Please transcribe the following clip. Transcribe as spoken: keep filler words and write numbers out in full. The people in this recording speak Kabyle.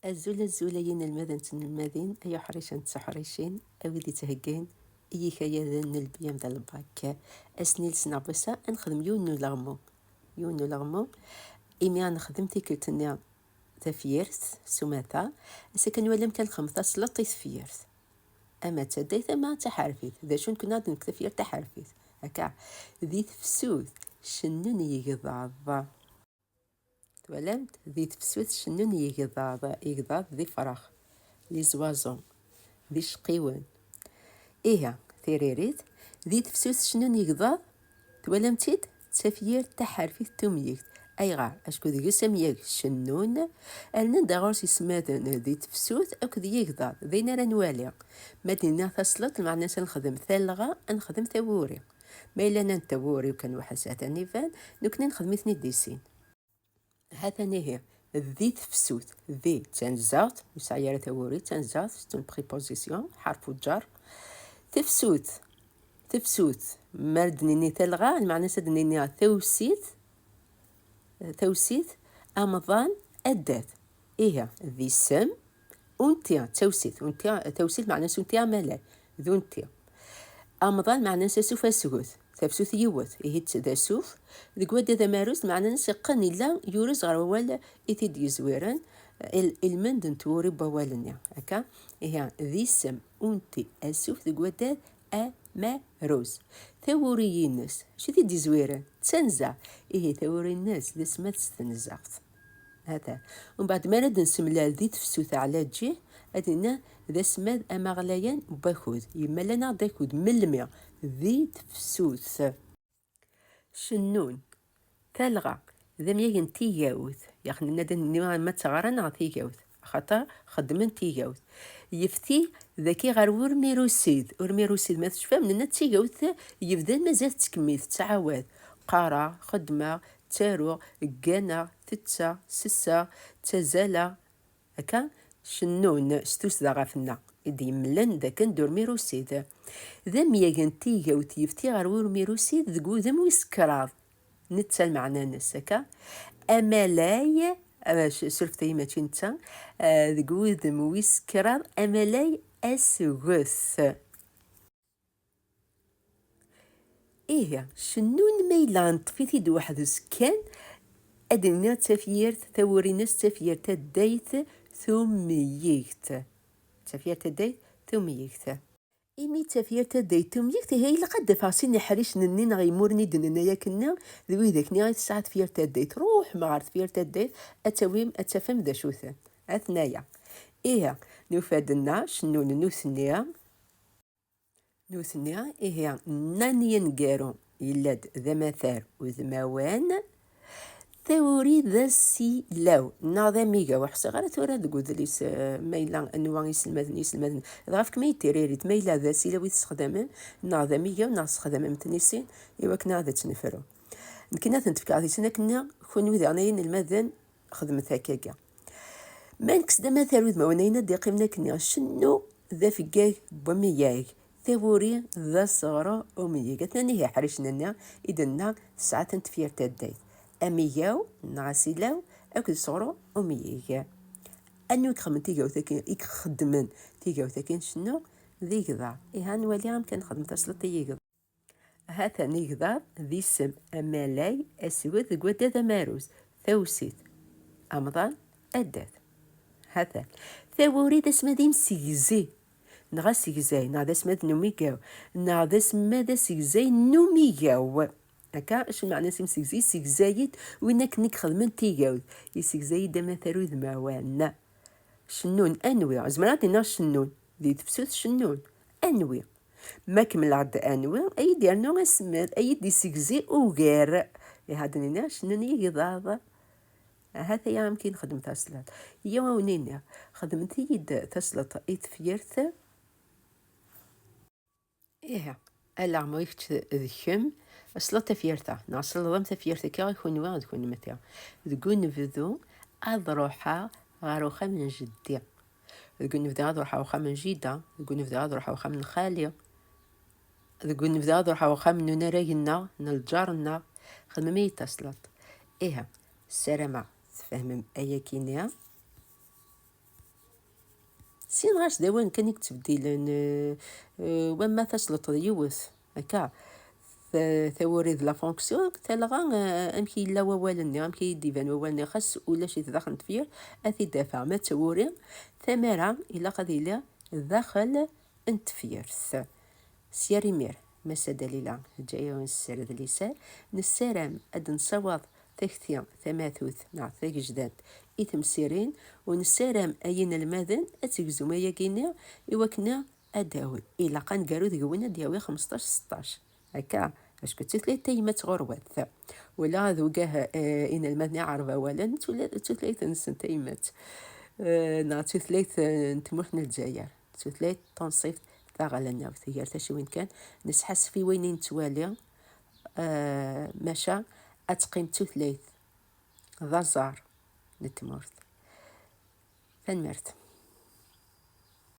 Azul, azul, ay inelmaden d tnelmadin, ay uḥricen d tuḥricin, a wid yettheggin i yikayaden n lbiyam d lbak. Ass-nni lsneɣ bass-a ad nexdem yiwen n uleɣmu. Yiwen n uleɣmu, imi ad nexdem tikkelt-nni tafyirt s umata, ass-a kan nwali amek ad nexdem tasleḍt i tefyirt. Ama d taddayt, ama d taḥerfit. D acu nekkni ad nefk tafyirt taḥerfit? Akka, di tefsut, cennun yigḍaḍ. Twalamt? Di tefsut cennun yigḍaḍ, igḍaḍ d ifrax, les oiseaux, d icqiwen. Ihi, tiririt, di tefsut cennun yigḍaḍ, twalamt-tt-id? D tafyirt taḥerfit tumyigt. Ayɣer? Acku deg-s amyag cennun, rnan-d ɣur-s isemmaden di tefsut akked yigḍaḍ, d ayen ara nwali. Ma d-nniɣ tasleḍt, lmeɛna-s ad nexdem talɣa, ad nexdem tawuri. Ma yella nnan tawuri ukan waḥed sɛitan iban, nekkni nexdem-iten-id di sin. Hatan ihi, di tefsut, di d tanzaɣt, ur yesɛi ara tawuri, d tanzaɣt, c'est une préposition, حرف جر. Tefsut, tefsut, ma d-nini talɣa, lmeɛna-s ad d-nini tawsit, tawsit, amḍan, addad. Ihi, d isem, unti, d tawsit, unti, tawsit, lmeɛna-s unti amalay, d unti. Amḍan, meɛna-s asuf asgut, tafsut yiwet, ihi d asuf. Deg waddad amaruz, meɛna-s iqqen illa yurez ɣer wawal i t-id-yezwiren, il-, ilmend n twuri n wawal-nni, akka? Ihi, d isem, unti, asuf, deg waddad amaruz. Tawuri-ines, acu i t-id-yezwiren? D tanza. Ihi, tawuri-ines d asmad s tenzaɣt. Hatan. Umbeɛd, mi ara d-nsemlal di tefsut ɛla ǧih, ad nini d asmad amaɣlayan n wakud. Yemmala-aneɣ-d akud melmi? Di tefsut. Cennun. Talɣa. D amyag n tigawt. Yaxen nnan-d ad nini ma d taɣra neɣ tigawt. Axaṭer xeddmen tigawt. Yefti daki ɣer urmir usid. Urmir usid, ma tecfam, nenna d tigawt yebdan mazal tettkemmil, tettɛawad. Qqareɣ, xeddmeɣ, ttaruɣ, gganeɣ, tetteɣ, sesseɣ, ttazaleɣ. Akka, cennun s tussda ɣef nna, i d-yemmlen d akken d urmir usid. D amyag n tigawt yefti ɣer urmir usid deg wudem wis kraḍ. Netta lmeɛna-nnes, akka, amalay, ah, s-, surfet-iyi, mačči netta, ah, deg wudem wis kraḍ, amalay asget. Ihi, cennun ma yella neṭṭef-it-id weḥd-s kan, ad d-nini d tafyirt, tawuri-ines d tafyirt taddayt tumyigt. D tafyirt taddayt tumyigt. Imi d tafyirt taddayt tumyigt, ihi ilaq ad d-afeɣ sin iḥricen-nni neɣ imuren i d-nenna yakkenni, d widak-nni i tesɛa tefyirt taddayt. Ruḥem ɣer tefyirt taddayt, ad tawim, ad tafem d acu-ten. Atnaya. Ihi, nufa-d nna cennun nutni, nutni, ihi, nnan yaneggaru yella-d d amatar udmawan, tawuri d asilaw neɣ d amigaw. Ur ḥṣiɣ ara tura deg udlis, eh, ma yella anwa iselmaden, iselmaden. Dɣa fkem-iyi-d tiririt, ma yella d asilaw i tessexdamem neɣ d amigaw neɣ tessexdamem-ten i sin, i wakken ad tt-nefru. Nekkini ad tent-fkeɣ di sin akken-nni, kunwi daɣen ay inelmaden, xedmet akkagi. Ma nekkes-d amatar udmawan ayen ad d-iqqimen akken-nni, cennu d afeggag n wamyag, tawuri d aseɣru umyag. Atnan ihi iḥricen-nni i d-nenna tesɛa-ten tefyirt taddayt. Amigaw neɣ asilaw akked useɣru umyag. Anwa i ixedmen tigawt-agi, i ixeddmen tigawt-agi n cennu d igḍaḍ. Ihi ad nwali amek ad nexdem tasleḍt i yigḍaḍ. Hatan igḍaḍ d isem amalay aswed deg waddad amaruz, tawsit, amḍan, addad. Hatan. Tawuri d asmad imsegzi, neɣ asegzay, neɣ d asmad n umigaw, neɣ d asmad asegzay n umigaw. Akka, acu lmeɛna-s imsegzi? Isegzay-d win akken i ixedmen tigawt, isegzay-d amatar udmawan. Cennun, anwi? Zemreɣ ad d-iniɣ cennun, di tefsut cennun, anwi? Ma kemmleɣ-d anwi, ad yi-d-yernu asmad, ad yi-d-isegzi ugar. Ihi ad d-nini cennun yigḍaḍ. Ahat aya amek i nexdem tasleḍt. Yya a wen-iniɣ, xedmet-iyi-d tasleḍt i tefyirt. Ihi, alaɣmu i kečč d kemm, sleḍ tafyirt-a, neɣ sleḍem tafyirt-agi i kunwi d kunemti. Deg unebdu, ad ruḥeɣ ɣer uxxam n jeddi. Deg unebdu ad ruḥeɣ uxxam n jida, deg unebdu ad ruḥeɣ uxxam n xali, deg unebdu ad ruḥeɣ uxxam n unarag-nneɣ, n lǧar-nneɣ. Xedmem-iyi-d tasleḍt. Ihi, ssarameɣ tfehmem ayakini. Sin ɣas d awalen kan i yettbeddilen, eh, eh, wamma tasleḍt d yiwet, akka. Ta-, tawuri d la fonction, talɣa, eh, amek yella wawal-nni, amek i d-iban wawal-nni, xas ulac-it daxel n tefyirt, ad t-id-afeɣ. Ma d tawuri, tamara, ilaq ad yili daxel n tefyirt. Sya ar imir, Massa Dalila, teǧǧa-yawen sser d liser, nessaram ad d-nessawaḍ takti tamatut neɣ tagejdant i temsirin, u nessaram ay inelmaden ad tegzum ayagi-nni i wakken ad d-awin. Ilaq aneggaru deg-wen ad d-yawi xmesṭac seṭṭac. Akka, acku d tutlayt tayemmat ɣur-wat. Wala ad ugah, eh, inelmaden iɛerb awalen, d tula-, d tutlayt-nsen tayemmat. Eh, neɣ d tutlayt, eh, n tmurt n Lezzayer. D tutlayt tunṣibt taɣelnawt. Gar taciwin kan, nesḥassef i wayen i nettwali, eh, maca ad teqqim d tutlayt d aẓar n tmurt. Tanemmirt.